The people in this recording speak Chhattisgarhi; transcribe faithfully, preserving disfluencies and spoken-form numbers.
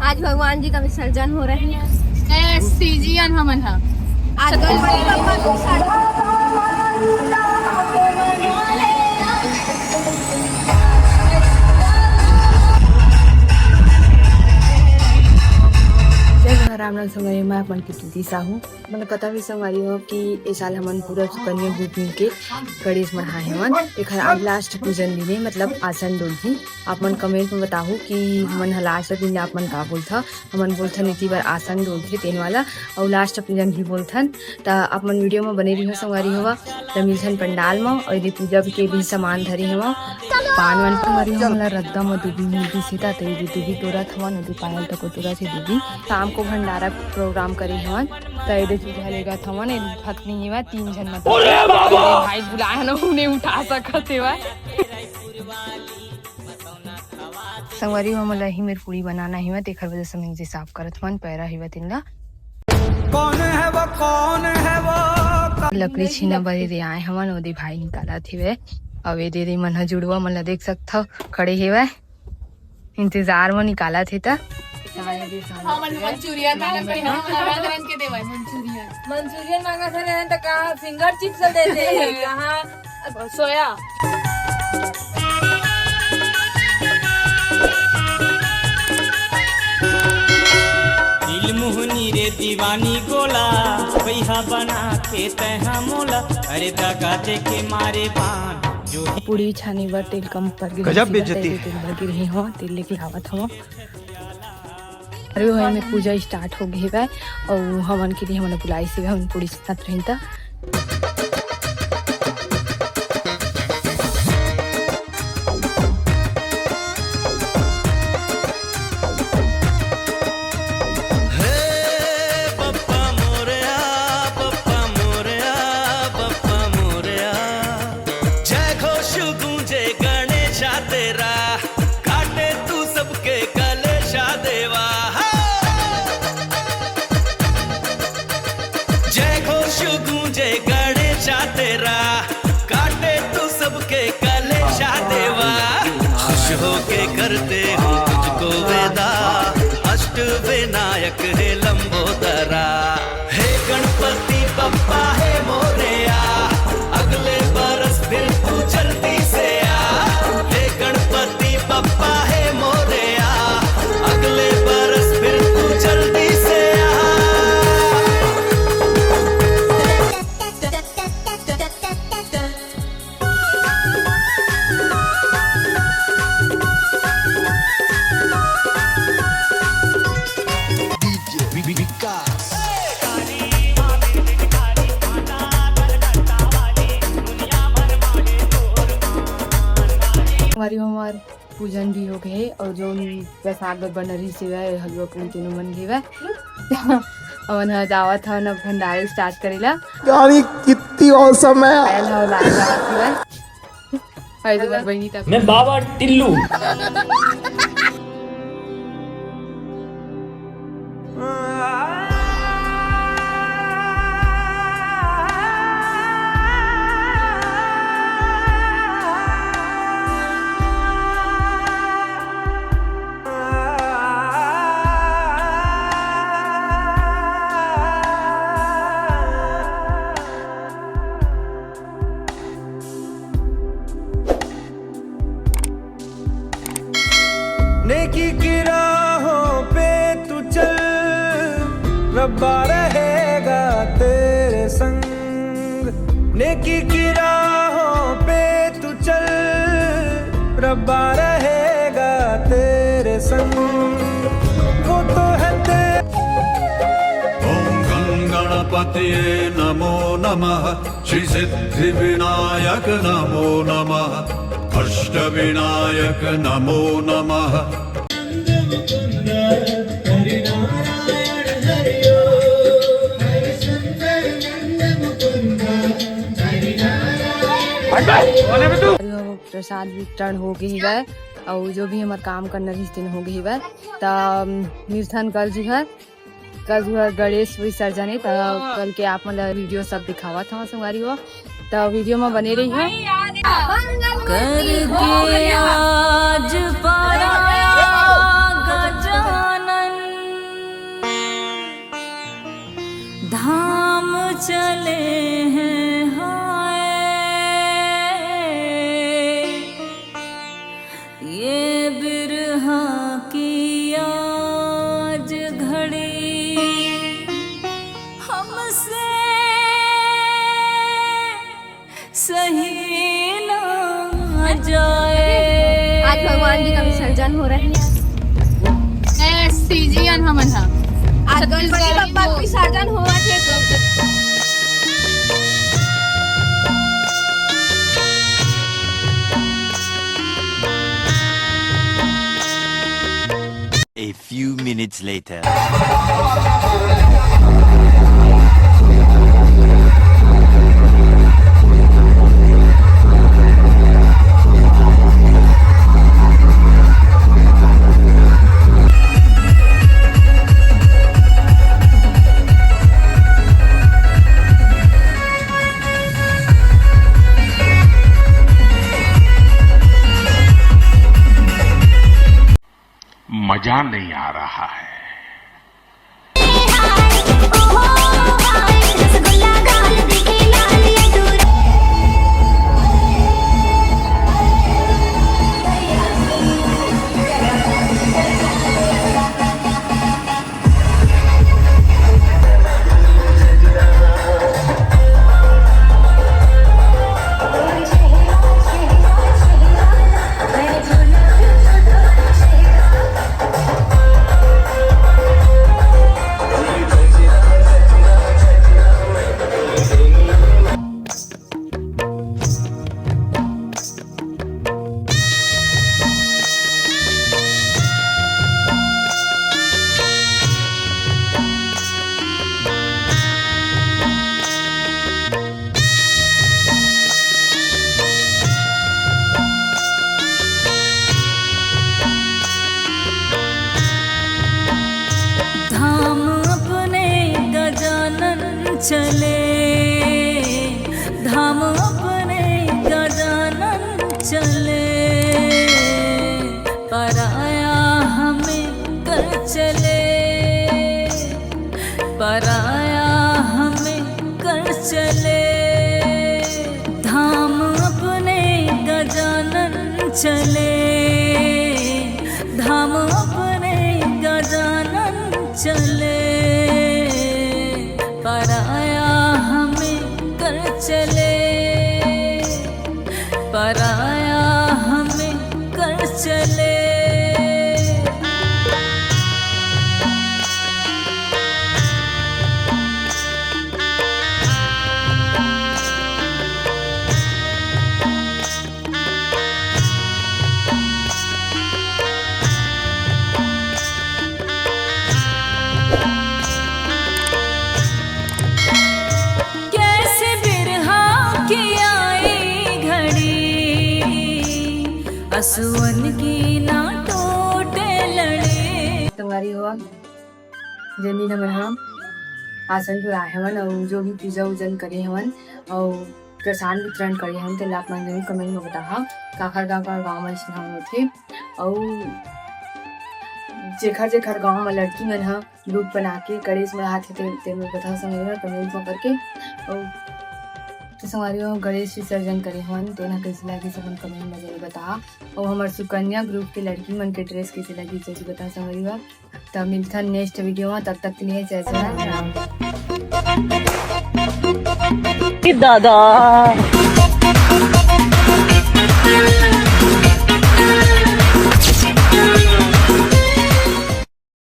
आज भगवान जी का विसर्जन हो रहा है। ए, सीजियन हमन ह। आज गणपति बप्पा के विसर्जन। जय राम राम संगवारी, मैं अपन की प्रीति साहू। मन कथा भी संगवारी हो कि ए साल हमन पूरा सुकन्या group मिलके गणेश मढ़ाए हवन। एखर आज last पूजन दिन हे, मतलब आसन डोलही। आप मन comment में बताहू कि हमन ह last दिन आप मन का बोलथा। हमन बोलथन इति बार आसन डोलथे तेन वाला, अउ last पूजन भी बोलथन। त आप मन video में बने रहिहो संगवारी हो। त मिलथन पंडाल में, अउ एदे पूजा के भी सामान धरे हवं। पान वान संगवारी हो, हमला रद्दा में दूबी मिल गिस हे, त एदे दूबी तोरत हवन, एदे पायल तको तोरत हे दूबी। शाम को भंडारा program करे हवन, त एदे चूल्हा लेगत हवन, एदे फतनी हेवय, तीन झन मतलब। अरे बाबा! भाई बुलाए हन, उन्हें उठा सकत हेवय। संगवारी हो, हमला ही मेर पूड़ी बनाना हेवय, तेखर वजह से मैं जे साफ करत हवन, पैरा हेवय तेन ला। कौन है वो, कौन है वो? लकड़ी छीना बर एदे आए हवन, ओदे भाई निकालत हेवय। अउ एदे दे मन ह जुड़वा मन ला देख सकथव, खड़े हेवय। इंतजार म निकालत हे त। हमन मंचूरियन मांगत रहे, हम रंग रंग के देवत। मंचूरियन। मंचूरियन मांगत रहे त कहाँ फिंगर चिप्स दे दे, कहाँ सोया। दिल मोहनी रे दीवानी गोला, पैहा बना के तैहा मोला, अरे दगा दे के मारे बान जो। पूड़ी छाने बर तेल कम पड़ गे, गजब बेइज्जती। तेल भर गे रहे हो, तेल लेके आवत हो। अरे, वही में पूजा start हो गई है, और हमन के लिए हमन बुलाई से हम पूड़ी छानत रही त। हे बप्पा मोरया, बप्पा मोरया, बप्पा मोरया, जय घोष गूंजे गणेशा तेरा, काटे तू सबके कलेशा देवा। जय घोष गूंजे गणेशा तेरा, काटे तू सबके कलेशा देवा। खुश होके करते हम तुझको वेदा, अष्ट विनायक हे लंबोदरा। हे गणपति बप्पा हे मोरया, अगले बरस फिर तू जल्दी से आ। हे गणपति बप्पा हे मोरया, अगले बरस फिर तू जल्दी से आ। हमारी हमार पूजन भी हो गए और जो प्रसाद बर बनल रहिस हवय, हलवा पूरी तीनों बन गए हवय। हमन ह जावत हवन अब भंडारा start करेला। यार, ये कितनी awesome है। पायल ह लाए जावत हवय। अरे, तुम्हार बहिनी तक। मैं बाबा टिल्लू। नेकी की राहों पे तू चल, रब्बा रहेगा तेरे संग। नेकी की राहों पे तू चल, रब्बा रहेगा तेरे संग। वो तो है तेरे। ॐ गं गणपतये नमो नमः। श्री सिद्धि विनायक नमो नमः, अष्ट विनायक नमो नमः। प्रसाद वितरण हो गई है और जो भी हमार काम करना रहिस तेन हो गई है, त मिलथन कल जी घर। कल जो है गणेश विसर्जन है, त कल के आप मन ला video सब दिखावत हवं संगवारी हो, त video में बने रहिए। करके आज परा गजानन। चले हैं हाय, ये बिरहा की आज घड़ी हमसे सही ना जाए। आज भगवान जी का विसर्जन हो रहा है। सीजी हमन ह आज गणपति बप्पा के विसर्जन होवत हे। A few minutes later. मजा नहीं आ रहा है। धाम अपने गजानन चले, धाम अपने गजानन चले, पराया हमें कर चले, पराया हमें कर चले। धाम अपने गजानन चले, धाम अपने गजानन चले, पराया हमें कर चले, पराया हमें कर चले। कैसे बिरहा की आई घड़ी, असुअन की ना टूटे लड़ी। संगवारी हो, जेन दिन हमन ह आसन टुराए हवन अउ जो भी पूजा उजन करे हवन अउ प्रसाद वितरण करे हवन, तेला आप मन जरूर comment में बताहा, काखर काखर गाँव में अइसना होथे अउ जेखर जेखर गाँव में लड़की मन ह group बना के गणेश मनात हे, ते, ते में बताहा संगवारी हो comment में करके। अउ तो संगवारी हो, गणेश विसर्जन करे हवन, तेन ह कइसे लागिस अपन comment में जरूर बताहा। अउ हमर सुकन्या group के लड़की मन के dress कइसे लागिस जरूर बताहा संगवारी हो। त मिलथन next video में, तब तक के लिए जय जोहार, राम राम। दादा।